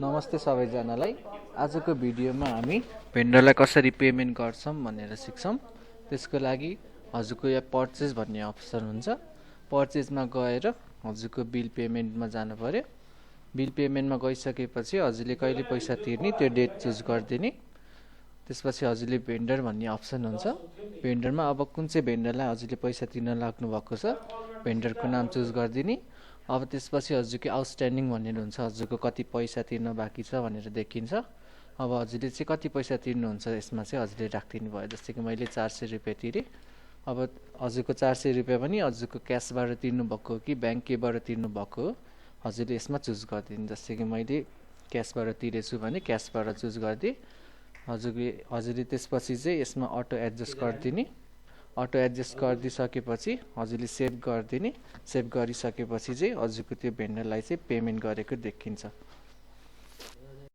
नमस्ते सबैजनालाई। आजको भिडियोमा हामी भेन्डरलाई कसरी पेमेन्ट गर्छौं भनेर सिक्छौं। त्यसको लागि हजुरको यहाँ पर्चेज भन्ने अप्सन हुन्छ। पर्चेजमा गएर हजुरको बिल पेमेन्टमा जानु पर्यो। बिल पेमेन्टमा गइसकेपछि हजुरले कहिले पैसा तिर्ने त्यो डेट चुज गरिदिने। त्यसपछि हजुरले भेन्डर भन्ने अप्सन हुन्छ। भेन्डरमा अब कुन चाहिँ भेन्डरलाई हजुरले पैसा तिर्न लाग्नु भएको छ भेन्डरको नाम चुज गरिदिने। अब त्यसपछि हजुरको आउटस्ट्यान्डिङ भनेर हुन्छ, हजुरको कति पैसा तिर्न बाँकी छ भनेर देखिन्छ। अब हजुरले चाहिँ कति पैसा तिर्नुहुन्छ यसमा चाहिँ हजुरले राखिदिनु भयो। जस्तै कि मैले 400 रुपियाँ तिरेँ। अब हजुरको 400 रुपियाँ पनि हजुरको क्यासबाट तिर्नु भएको हो कि ब्याङ्क केबाट तिर्नु भएको हो हजुरले यसमा चुज गरिदिनु। जस्तै कि मैले क्यासबाट तिरेछु भने क्यासबाट चुज गरिदिएँ। हजुरले त्यसपछि चाहिँ यसमा अटो एडजस्ट गरिदिने। अटो एडजस्ट गरिदिसकेपछि हजुरले सेभ गरिदिने। सेभ गरिसकेपछि चाहिँ हजुरको त्यो भेन्डरलाई चाहिँ पेमेन्ट गरेको देखिन्छ।